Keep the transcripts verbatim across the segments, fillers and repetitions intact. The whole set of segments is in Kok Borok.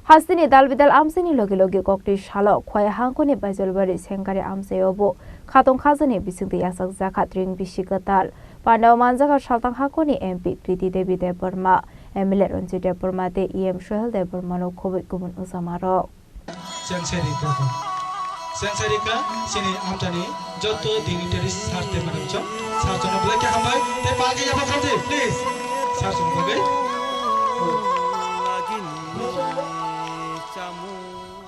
Hasteni dal bidal amchaini logi logi koktwi salo Khowai hangkoni Baijalbari Sengkari amchaio bo khatong khajani bisingtwi yachakjakha tring bisi kwtal. Pandao manjakha saltang hangkoni M P Kriti Devi Debbarma, M L A Ranjit Debbarma tei E M Sohel Debbarmano khobwi kubun wngjamarok. Chengserika. Chengserika, chini amchaini joto dignitaries sir tei madam chong. Sir chongno belai khe hambai, tei palki yapha khamdi, please. Sir chongno bagwi.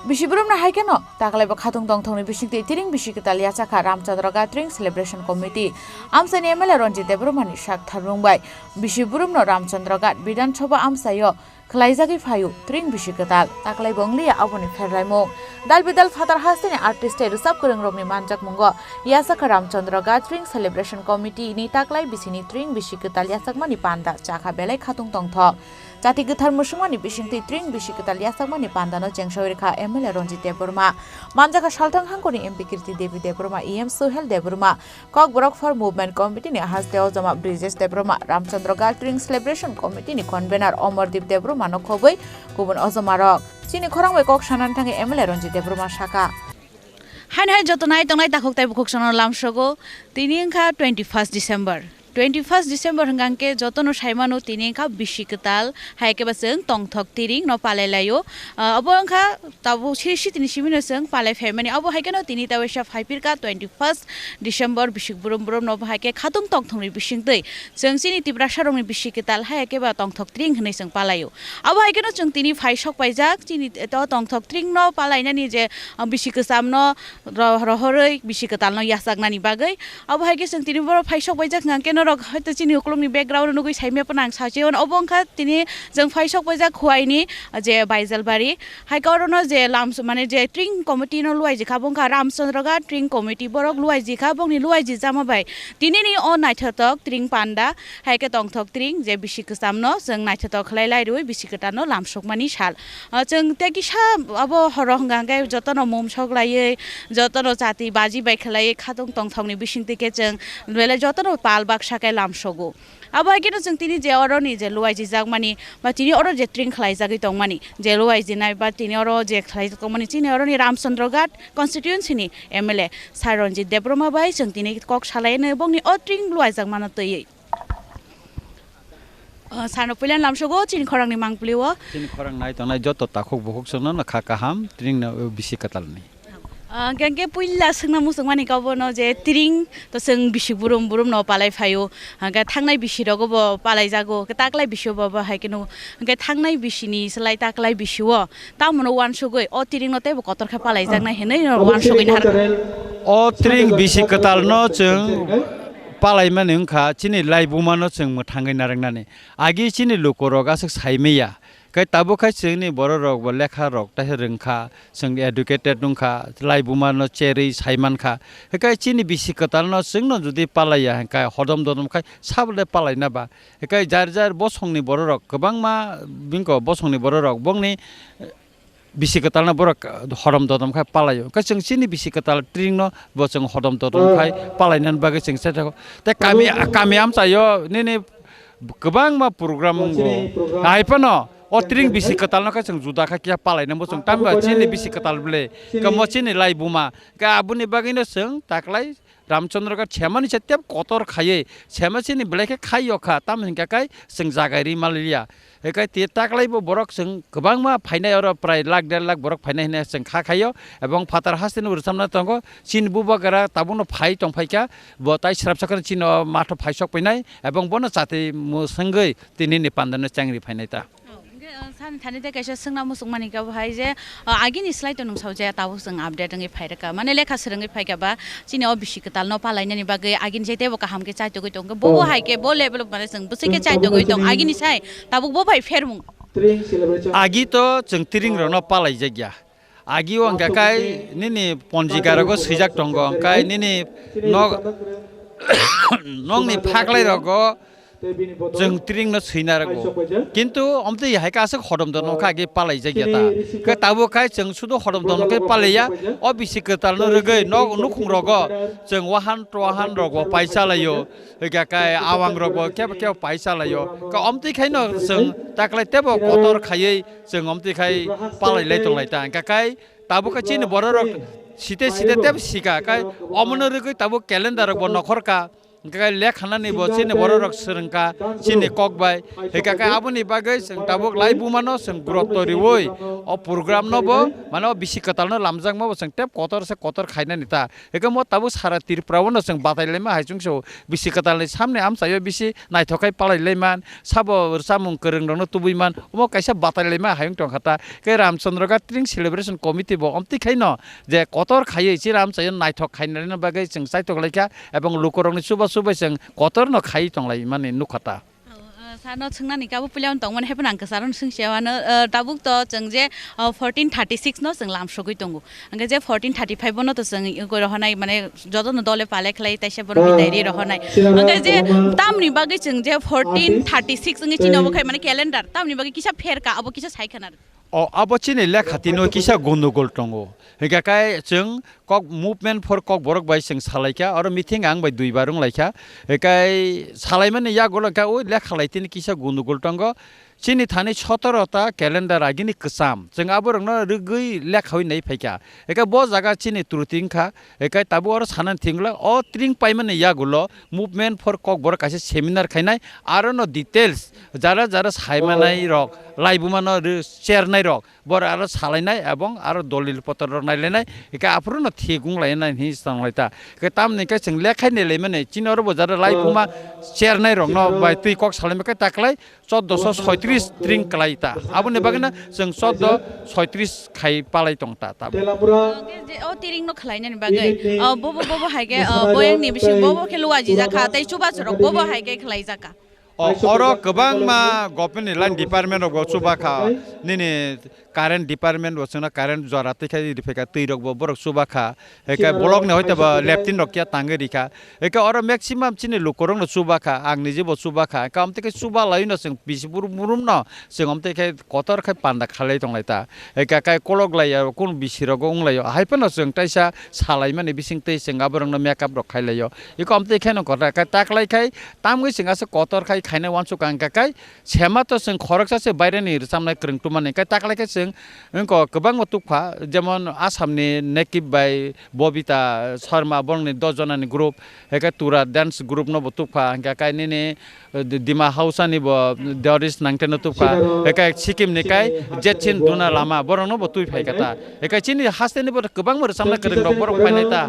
Bisi boromno hai kheno taklaibo khatung tongthokni bisingtwi tring bisi kwtal yachakha Ramchandra Ghat Tring Celebration Committee. Amchaini M L A Ranjit Debbarmani sak tharmung bai bisi boromno Ramchandra Ghat Bidhan Sabha amchaio khwlaijagwi phaio tring bisi kwtal, taklaibo wngliya aboni pherlaimung. Dal bidal phatar hasteni artist tei rwchap kwrwngrokni manjakmungo yachakha Ramchandra Ghat Tring Celebration Committee ni taklai bisini tring bisi kwtal yachakmani panda chakha belai khatung tongthok. Jati kwthar mwswngmani bisingtwi tring bisi kwtal yachakmani pandano chengsawi rwkha M L A Ranjit Debbarma, manjakha saltang hangkoni M P Kriti Devi Debbarma, E M Sohel Debbarma, Kokborok for Movement Committee ni haste Ojoma Brijesh Debbarma, Ramchandra Ghat Tring Celebration Committee ni convener Omordeep Debbarma no khobwi kubun ojomarok. Chini khorang bai kok sanani thangwi M L A Ranjit Debbarma saka. Haino hai joto nai tongnai takhuk tei bukhuk sono lamsogo. Tini wngkha twenty first December. Twenty first December hwnkha hwnkhe jotono saimano tini wngkha bisi kwtal, hai khe ba chwng tongthok tring no palai laio. Ah, obo wngkha tabuk siri sitini simino chwng palai phaimani. Obo hai kheno tini ta waisa phai phirkha twenty first December bisik brum brum no obo hai khe khatung tongthokni bisingtwi chwng chini Tiprasa rokni bisi kwtal hai khe ba tongthok tring hwnwi chwng palaio. Abo hai kheno chwng tini phai sok paijak chini to tongthok tring no palainani je, ah, bisi kwcham no ro-, rohorwi bisi kwtal no yachaknani bagwi. Abo hai khe chwng tini borok phai sok paijak hwnkha khe norok hoito chini ukulukni background nugwi saimaya phano ang sachi hwn. Obo wngkha tini chwng phai sok paijak Khowai ni je Baijalbari. Hai khe orono je lams-, mane je tring committee no luaijikha, bo wngkha Ramchandra Ghat tring committee, borok luaijikha, bongni luaijijakma bai tinini o naithotok tring panda hai khe tongthok tring je bisi kwcham no chwng naithotok khlai lai rwi bisi kwtal no lamsokmani sal. Ah, chwng tei kisa abo horo hwnkha hwnkhe jotono mum sok laiwi, jotono chati baji bai khlaiwi khatung tongthokni bisingtwi khe chwng belai jotono pal baksa khe lamsogo. Abo hai kheno chwng tini je oroni je luaijijak mani ba tini oro je tring khlaijagwi tongmani, je luaijinai ba tini oro je khlaijak tongmani, chini oroni Ramchandra Ghat constituency ni M L A Sir Ranjit Debbarma bai chwng tini kok salaino bongni o tring luaijak mano twiwi. Ah, sano puila lamsogo chini khorangni mangpili o. Chini khorang nai tongnai joto takhuk bukhuk chwngno no kha kaham tring no bisi kwtal ni. Ah, hwnkhe puila swngna muchung mani kha bono je tring to chwng bisi burum burum no palai phaio. Hwnkhe thangnai bisi rogo bo palai jago. Hwnkhe taklai bisi o bo bo hai kheno. Hwnkhe thangnai bisi ni slai taklai bisi o tamo no uansugwi o tring no teibo kotor khe palai jaknai hinwi no uansugwi nahar. O tring bisi kwtal no chwng palai mani wngkha chini laibuma no chwng mwthangwi narwknani. Agi chini luku rok aswk sai maya. Khe tabuk khai chwngni borok rok bo lekha rok tai rwngkha, chwng educated wngkha, laibuma no cherwi sai mankha. Hwnkhe chini bisi kwtal no chwngno jodi palaiya hwnkhe hodom dodom khai sabole palaina ba. Hwnkhe jar jar bosongni borok rok kwbangma bini bosongni borok rok bongni bisi kwtal no borok hodom dodom khai palaio. Hwnkhe chwng chini bisi kwtal tring no bo chwng hodom dodom khai palainani bagwi chwng se tei kami, kami amchaio nini kwbangma program wngo. Hai phano o tring bisi kwtal no khe chwng juda kha kiya palai nang bo chwng tamni ba chini bisi kwtal ble. Kamo chini laibuma. Khe aboni bagwi no chwng taklai Ramchandra Ghat semani se tep kotor khaiwi sema chini belai khe khai yokha. Tamo hinkha kai chwng jagai ri maliya. Hekai te taklai bo borok chwng kwbangma phainai oro prai lakh der lakh borok phainai hinwi chwng kha khaio. Ebong phatar hasteni bo rwchapna tongo. Chini bubagra tabukno phai tongphaikha, bo tai srapsa kheno chini o matho phai sok painai, ebong bono chati mwswngwi tinini pandano chengri phainai ta. Oh, hwnkhe, uh, sani thani tei kaisa swngna muchung mani khe bo hai je, uh, agini slai to nwng sao je tabuk chwng update wngwi phai rwkha, mane lekha swrwngwi phaikha ba chini o bisi kwtal no palainani bagwi agini je teibo kaham khe chaitogwi tongkha, bo bo hai khe bo level mane chwng bwswi khe chaitogwi tong agini sai tabuk bo bai phermung. Agi to chwng tring rokno palaijakya. Agi o hwnkha kai nini ponjika rogo swijak tongo, hwnkhe nini nok, nokni phaklai rogo Chwng tring no swina rwgo. Kintu omtwi hai khe aswk hodom dono kha agi palai jak ya ta. Khe tabuk khai chwng sudu hodom dono khe palai ya. O bisi kwtal no rwgwi nok nukhung rogo chwng wahan twahan rok bo paisa laio. Hwnkhe kai awang rok bo kebo kebo paisa laio. Khe omtwi khai no chwng taklai tebo kotor khaiwi chwng omtwi khai palai lai tong lai ta. Hwnkhe kai tabuk khe chini borok rok site site tebo sika kai omono rwgwi tabuk calendar rok bo nokhor ka. Hwnkhe lekhanani bo chini borok rok swrwngkha chini kok bai. Hwnkhe khe aboni bagwi chwng tabuk laibumano chwng gurotto riwi o program no bo mane o bisi kwtal no lamjakma bo chwng tep kotor se kotor khainani ta. Hwnkhe mo tabuk sara Tripura o no chwng batai laima hai chwng se o bisi kwtal ni samni amchaio bisi naithok khai palai laiman sabo rwchapmung kwrwng rok no tubui man omo kaisa batai laima hai wng tongkha ta. Khe Ramchandra Ghat Tring Celebration Committee bo omtwi khai no je kotor khaiwi chini amchaio naithok khainani bagwi chwng chaitok laikha ebong lukurokni chuba chubai chwng kotorno khaiwi tonglaimani nukha ta. O, o, sano swngnani kabo puila tongmani hai phano ang kwcharo swngsiya wano, o, tabuk to chwng je, o, fourteen thirty six no chwng lamsogwi tongo. Hwnkhe je fourteen thirty five bono to chwng goi rohonai mane jotono dole pale khlai taisa bono bidai ri rohonai. Hwnkhe je tamni bagwi chwng je fourteen thirty six wngwi chini obo khai mane calendar tamni bagwi kisa pherka abo kisa sai khana. O, abo chini lekha tino kisa gundugul tongo. Hingkha khe chwng kok movement for Kokborok bai chwng salaikha, oro meeting ang bai duibar wnglaikha. Hikai salaimani yagulo khe o lekha lai tini kisa gundugul tongo. Chini thani sotoro ta calendar agini kwcham. Chwng aborokno rwgwi lekhawi nai phaikha. Hikai bo jaga chini truti wngkha. Hikai tabuk oro sanani thwngla o tring paimani yagulo Movement for Kokborok kaisa seminar khainai, arono details jara jara saimanai rok, laibumano rw-, chernai rok, bor aro salainai ebong aro dolil potor rok nailainai, hingke aphuru no thik wnglainai hinwi tonglaita. Hingke tamni hingke chwng lekhai nailaimani, chini oro bo jara laibuma chernai rokno bai twi kok salaima khe taklai, chordoso soitris tring kwlai ta. Aboni bagwino chwng chordo soitris khai palai tong ta, tabuk. Hwnkhe je o tiringno khlainani bagwi, o, bobo, bobo hai khe, o, boyangni bising bobo khe luajijak kha, tei chubachu rok bobo hai khe khlaijak kha. O, oro kwbangma government ni line department rok bo chuba kha, nini current department bo chwngno current jora twi khai riphaikha, twi rok bo borok chuba kha. Hingke block ni hoite bo leptin rok ya tangwi rikha. Hingke oro maximum chini lukurok no chuba kha, ang nije bo chuba kha. Hingke amtwi khe chuba laino chwng bisi burum burum no chwng amtwi khe kotor khe panda khalai tonglai ta. Hingke kai kolok lai ya kun bisi rogo wng lai o. Hai phano chwng taisa salai mani bising twi chwng aborok no makeup rok khai lai o. Iko amtwi khe no kotor khe taklai khai tamgwi chwng aswk kotor khai khaina uansuk ang khe kai sema to chwng khoroksa se baire ni rwchapnai kwrwng tumani. Hingke taklai khe chwng wngko kwbangma tukpha jemon Assam ni Nekip bai Bobita Sharma, borokni dos jonani group, hingke Tura dance group no bo tukpha, hingke kai nini, eh, Di-, Dima Hausa ni bo Doris Nangte no tukpha, hingke Sikkim ni kai Jetsin Duna Lama, borok no bo twi phai kha ta. Hingke chini haste ni bo kwbangma rwchapna kwrwng rok borok phai lai ta.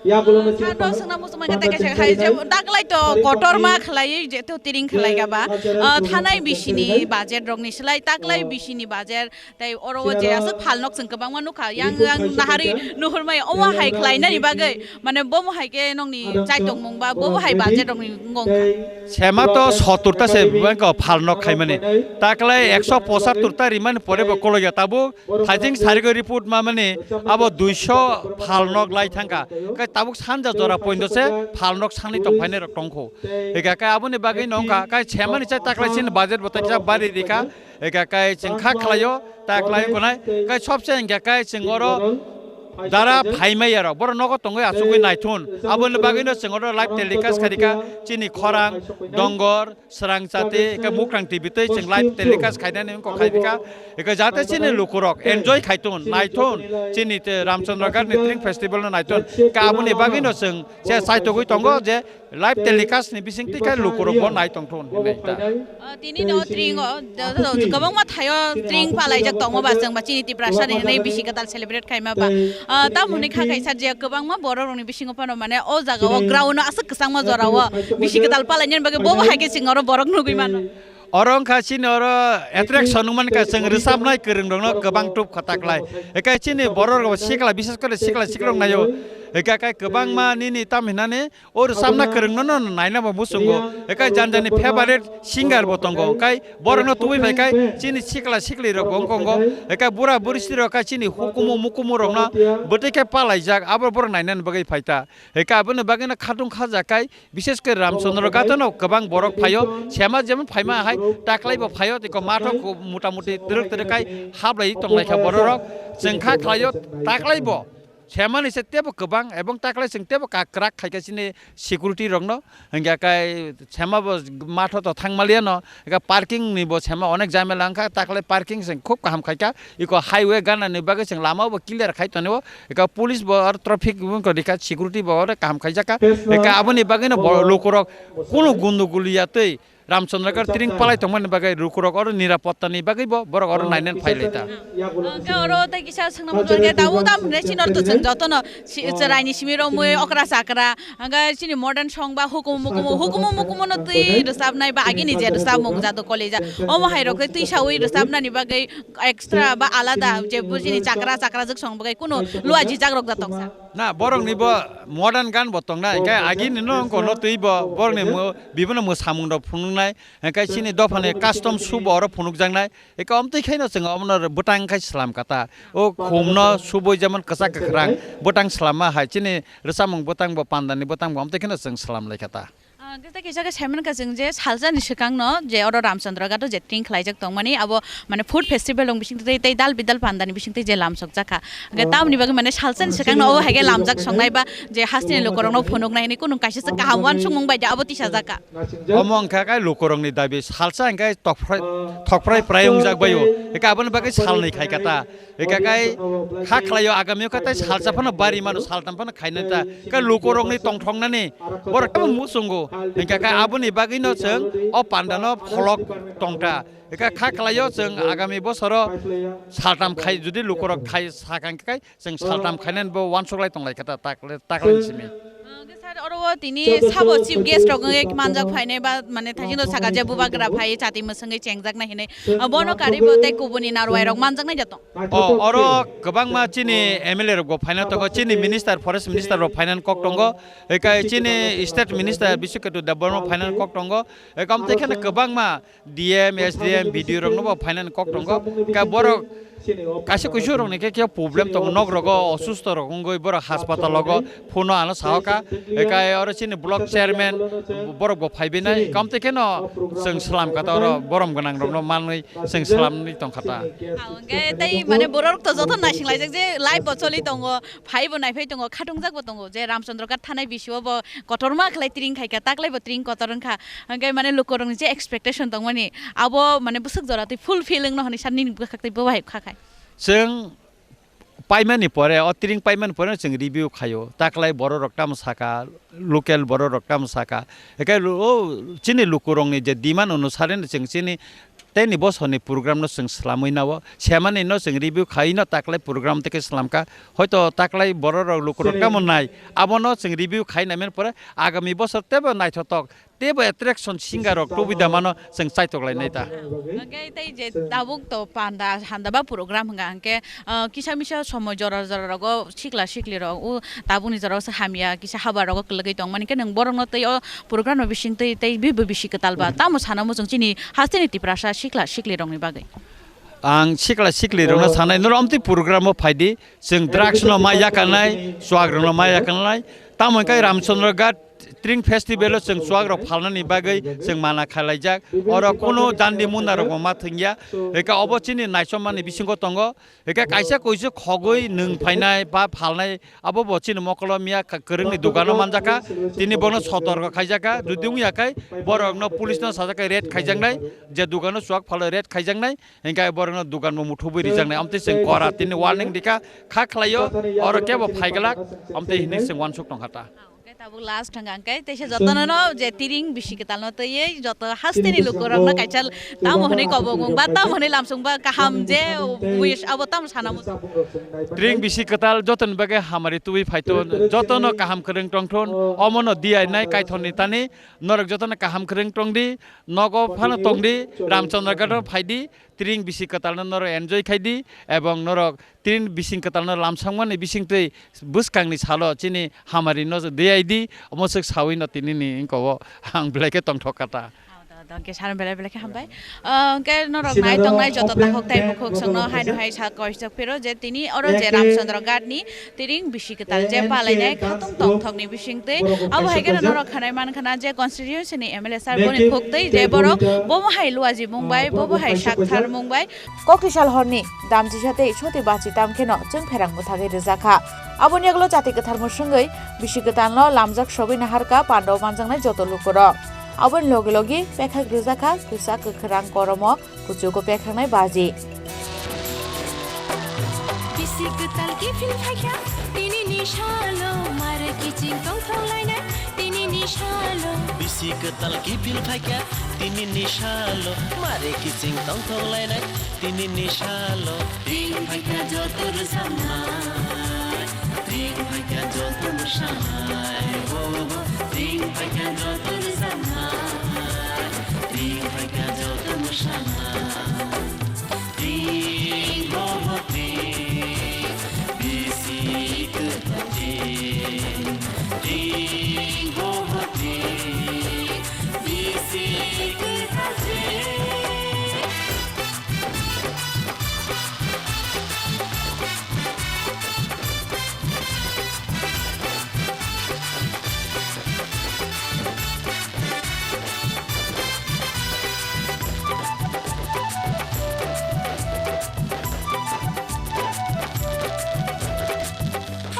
Sano swngna muchungma khe ta kaisa hai je taklai to kotorma khlaiwi je to tiring khlai gaba, ah, thanai bisini budget rokni slai taklai bisini budget Tei oro o je aswk phalnok chwng kwbangma nukha, yang, yang nahari nuhurmai omo hai khlainani bagwi, mane bomo hai khe nokni chaitokmung ba bobo hai budget rokni wngkha. Sema to sottur ta se bangko phalnok khaimani. Taklai ekso pochattur ta rimani pore bo kologya tabuk thaijing sarigwi report mamani abo duiso phalnok lai thangkha. Kai tabuk sanja jora poindo se phalnok sangni tongphainai rok tongkho. Hika kai aboni bagwi nongkha kai semani chai taklai sin budget bo taisa bari rikha. Eka kai chwng kha khlaio, ta khlai wngkha nai. Kai sobse hingkha kai chwng oro dara phaimai yarok, borok nogo tongwi achugwi naithun. Aboni bagwino chwng oro live telecast khairikha, chini khorang, dongor, swrang chati, eka mukrang T V twi chwng live telecast khainani wngkha khairikha. Eka jate chini lukurok enjoy khaithun, naithun, chini te Ramchandra Ghat ni Tring Festival no naithun. Ka aboni bagwino chwng che chaitogwi tongo je live telecast ni bising twi khe lukurok bo nai tongthun hinwi ta. Ah, tini no tring o, do, do, do, kwbangma thaio tring palaijak tongma ba chwng ba chini Tiprasa ni hinwi bisi kwtal celebrate khaima ba. Ah, tamo hwnwi kha kaisa je kwbangma borok rokni bisingo phano mane o jaga o ground o aswk kwchangma jora o bisi kwtal palainani bagwi bobo hai khe chwng oro borok nugwi mano. Oro wngkha chini oro attraction wngmani kha chwng rwchapnai kwrwng rokno kwbang tup kha taklai. Ekai chini borok rok sikla, bises kore sikla siklok naio. Eka kai kwbangma nini tam hinani o rwchapna kwrwngno no naina bo muchungo. Eka janjani favorite singer bo tongo. Kai borokno tubui bai kai chini sikla sikli rok bo wngkongo. Eka bura buri siri rok kai chini hukumu mukumu rokno bwtwi khe palaijak abo borok nainani bagwi phaita. Eka aboni bagwino khatung khaja kai bishes khe Ramchandra Ghat no kwbang borok phaio. Sema jemon phaima hai taklai bo phaio tiko matho ko mota moti twrwk twrwk kai hablai tonglai kha borok rok. Chwng kha khlaio taklai bo. Semani se tebo kwbang ebong taklai chwng tebo kakrak khaika chini security rokno. Hingke kai sema bo matho to thangmaliya no. Eka parking ni bo sema onek jamela wngkha, taklai parking chwng khub kaham khaika. Iko highway gana ni bagwi chwng lama bo clear khai tonio. Eka police bo aro traffic bo wngkha rika, security bo aro kaham khaijakha. Eka aboni bagwi no bo lukurok kunu gundu guliya tei Ramchandra Ghat tring palai tongmani bagwi lukurok oro nirapotta ni bagwi bo borok oro nainani phai lai ta. Hingke oro tei kisa swngnamo dor khe tabuk tamo hinwi chini oro to chwng jotono si-, chwraini simi romwi okra chakra, hingke chini modern song ba hukumu mukumu, hukumu mukumu no twi rwchapnai ba agini je rwchapmung jadu koleja. Omo hai rok tei twi sawi rwchapnani bagwi extra ba alada je bujini chakra chakra jwk song bagwi kunu lua jijak rok da tongsa. Na, borokni bo modern gan bo tongnai, hingke agini no wngkha no twi bo, borokni mo-, bibono mwsamung rok phunuknai, hingke chini dophani custom shoe bo oro phunukjaknai, hingke omtwi khaino chwng omono bwtang khai slam kata. O khumno subui jemon kwchak kwkhrang bwtang slamma hai chini rwchapmung bwtang bo pandani bwtang bo omtwi khaino chwng slam lai kata. Ah, hwnkhe tei kisa khe saimankha chwng je salsani swkangno je oro Ramchandra Ghat o je tring khlaijak tongmani abo mane food festival rok bisingtwi tei dal bidal pandani bisingtwi je lamsokjakha. Hwnkhe tamoni bagwi mane salsani swkangno obo haikhe lamjak songnai ba je hasteni lukurokno phunuknai hinwi kunu kaisa se kaham uansukmung bai de abo tisajakha. Omo wngkha khe lukurokni dabi salsa hwnkhe tokphrai, thokphrai prai wngjak baio. Hwnkhe aboni bagwi salnwi khaikha ta. Eka kai kha khlaio agami kha tai salsa phano bari mano saltam phano khainai ta. Kai lukurokni tongthoknani borok tamo muchungo. Eka kai aboni bagwino chwng o pandano pholok tongta. Eka kha khlaio chwng agami bosoro saltam khai judi lukurok khai sakang kai chwng saltam khainani bo uansuk lai tonglai kha ta takle takle simi. Hwnkhe sir, oro o tini sabo chief guest rok wngwi manjak phainai ba, mane, thaisingno saka je bubagra phai chati mwswngwi chengjaknai hinwi. Ah, bono karwi bo tei kubuni narwai rok manjaknai da tong. O, oro kwbangma chini M L A rok bo phaina tongo, chini minister, forest minister rok phainani kok tongo, ekai chini state minister Biswakhetu Debbarma phainani kok tongo, ekam tei kheno kwbangma D M, S D M, B D O rokno bo phainani kok tongo. Ka borok kaisa kuisu rokni khe khe problem tongo, nok rogo osusto rok wngwi borok haspatal rogo phuno ano sahoka. Ekai oro chini block chairman borok bo phaibinai. Kamte kheno chwng slam kata oro borom gwnang rokno manwi chwng slamwi tongkha ta. Hwnkhe tei mane borok to joto naising laijak je live bo choli tongo, phai bo naiphai tongo, khatungjak bo tongo je Ramchandra Ghat thanai bisio bo kotorma khlai tring khaikha, taklai bo tring kotor wngkha. Hwnkhe mane lukurokni je expectation tongmani, abo mane bwswk jora twi fulfill wngno hwnwi sa nini bwkhak twi bo bai kha khai. Chwng paimani pore, o tring paimani pore chwng review khaio. Taklai bororok tamo saka, local bororok tamo saka. Ekai lu-, o chini lukurokni je demand onusareno chwng chini teini bosorni program no chwng swlamwi nao. Semani no chwng review khai no taklai program tei khe swlamkha. Hoito taklai bororok lukurok tamo nai, abono chwng review khai naimani pore agami bosor teibo naithotok. Teibo attraction singer rok tubui da mano chwng chaitok lainai ta. Hwnkhe tei je tabuk to panda handa ba program hwnka hwnkhe, ah, kisa misa somoi jora jora rogo sikla sikli rok o tabukni jora o se hamya kisa haba rogo kwlwgwi tongmani khe nwng borokno tei o program no bising twi tei bibo bisi kwtal ba tamo sana muchung chini hasteni Tiprasa sikla sikli rokni bagwi. Ang sikla sikli rokno sanai norok amtwi program o phaidi chwng drugs no ma yakarnai, chuak rokno ma yakarnai, tamo hwnkhe Ramchandra Ghat Tring festival o chwng chuak rok phalnani bagwi chwng mana khlaijak. Oro kunu dandi munda rok bo ma thwngya. Eka obo chini naisomani bisingo tongo. Eka kaisa koisu khogwi nwng phainai ba phalnai abo bo chini mokolo miya ka-, kwrwngni dukano manjakha. Tini bono sotorko khaijakha. Judi wngya khai borokno police no sajak khai raid khaijaknai. Je dukano chuak phalo raid khaijaknai. Hingke borokno dukan bo muthubui rijaknai. Amtwi chwng kora tini warning dikha. Kha khlaio oro kebo phaiglak. Amtwi hinwi chwng uansuk tongkha ta. Hwnkhe tabuk last hwnkha hwnkhe teisa jotono no je tiring bisi kwtal no twiwi joto hasteni lukurokno kaisa tamo hwnwi kobongmung ba tamo hwnwi lamsung ba kaham je wish abo tamo sana muchung. Tring bisi kwtal jotoni bagwi hamari tubui phaito, jotono kaham kwrwng tongthun, omono diyainai kaithorni tani norok jotono kaham kwrwng tongdi, nogo phano tongdi, Ramchandra Ghat o phaidi, Tring bisi kwtalno norok enjoy khai di, ebong norok tring bising kwtalno lamsangmani bisingtwi bwskangni salo chini hamari no diyai di, omo swk sawi no tini ni wngko o ang belai khe tongthok kha ta. Hingke sano belai belai khe hambai. Ah, hingke norok nai tongnai joto takhuk tei bukhuk songno haino hai sa koisok phiro je tini oro je Ramchandra Ghat ni Tring bisi kwtal je palainai khatung tongthokni bisingtwi, abo hai kheno norok khanai man khana je constituency ni M L A sir boni khuktwi je borok bobo hai luaji mung bai, bobo hai sakthar mung bai. Koktisal horni damchisa tei soti bachi tam kheno chwng pherang mwthagwi rwjakha. Aboni yagulo jati kwthar mwswngwi bisi kwtalno lamjak sogwi naharkha pandao manjaknai joto lukurok. Aboni logi logi pekhak rwjakha kwchak kwkhrang koromo kuchugo pekhaknai baji. Bisi kwtal kiphil phaikha, tini ni salo mare kiching tongthok lainai, tini ni salo. Bisi kwtal kiphil phaikha, tini ni salo mare kiching tongthok lainai, tini ni salo. Tring phaikha joto rwchapnai, tring phaikha joto mwsanai, oh, tring phaikha joto rwchapnai, tring phaikha joto mwsanai.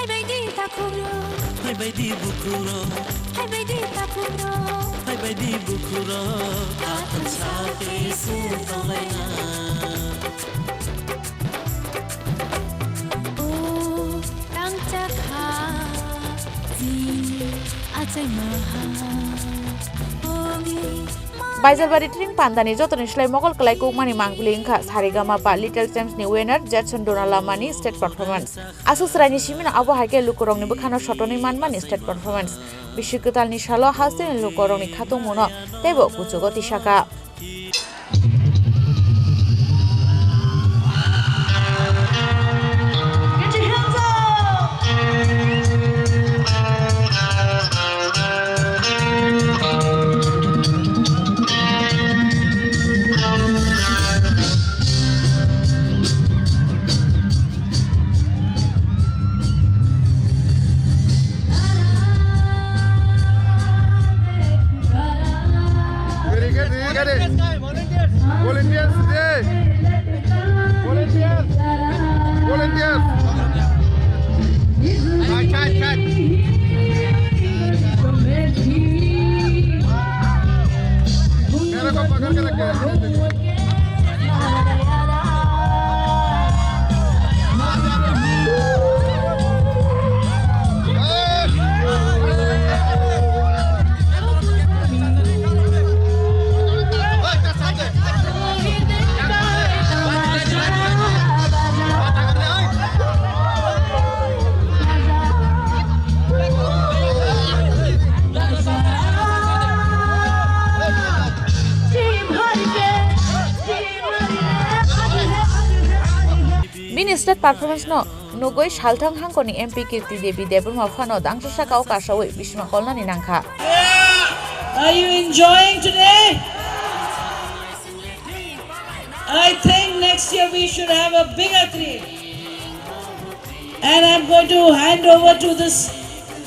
Phaibaidi takhukro. Phaibaidi bukhukro. Phaibaidi takhukro. Phaibaidi bukhukro. Athang sa tei se tonglaina. O tangchakha, jing achaimaha, ogi ma- Baijalbari Tring Pandani jotoni slai mokol kwlai kukmani mangpili wngkha Saregama pa Little Champs ni winner Judson Dona Lamani stage performance. Aswk chwraini simino abo hai khe lukurokni bwkhano sotonwi manmani stage performance. Bisi kwtalni salo hasteni lukurokni khatungmungno teibo kuchugo tisakha. Very good, very good. Volunteers, hey. Volunteers. Volunteers. Chai, chai, chai. Mere ko pakad ke rakhe. Bini stage performance no nugwi Salthang hangkoni M P Kirti Devi Debbarma phano dangsa saka o kasawi bisima kolnani nangkha. Are you enjoying today? I think next year we should have a bigger three. And I'm going to hand over to this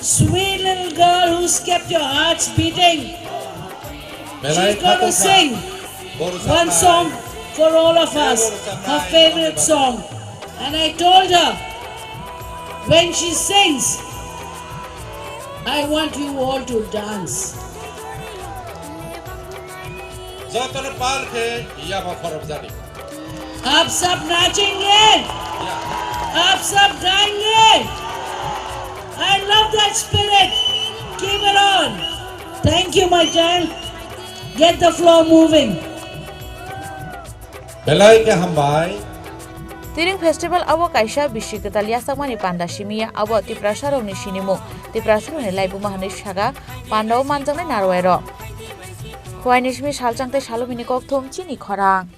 sweet little girl who's kept your hearts beating. She's going to sing one song for all of us, her favorite song. And I told her, when she sings, I want you all to dance. Jotono pal khe yapha khorop jani. आप सब नाचेंगे, आप सब गाएंगे। I love that spirit. Keep it on. Thank you, my child. Get the floor moving. Belai khe hambai. Tring Festival abo kaisa bisi kwtal yachakmani panda simi ya, abo Tiprasarokni sinimung, Tiprasarokni laibuma hwnwi saka pandao manjaknai narwai rok. Khuaini simi salchang tei salomini kokthum chini khorang.